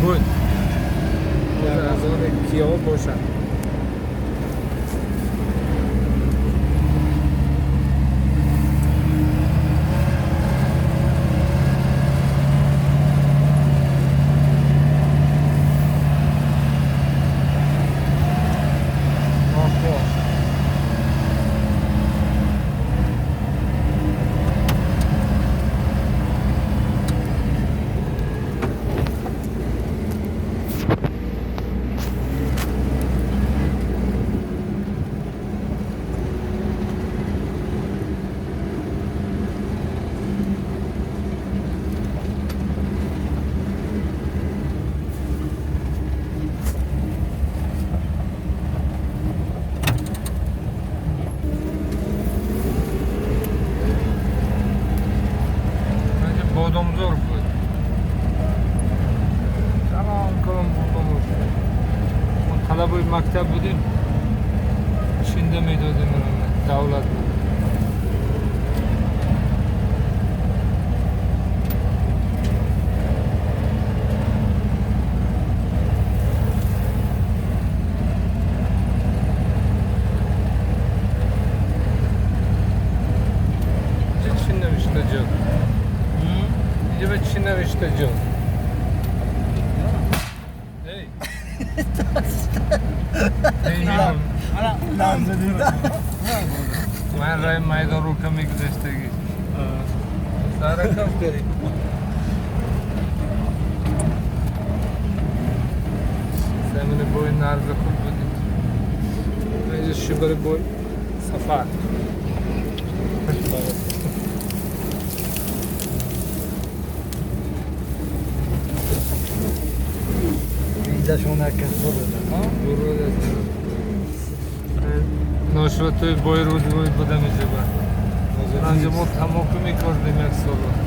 Буд. Аз он киё бошад. Бодомзор буд. Калон калон бодом буд. Мо талабои мактаб будем, шинда медодем, давлат буд. Чӣ навишта ҷо? اینجا به چی نوشته جو؟ ای من رای میدان رو کمی گذشتگی سارا کم کردی زمین بوی نرز خوب بودی. اینجا شبر بوی سفر. ناشرات بای روز بودم اینجا. انجا ما تماکو میکردیم یک سال.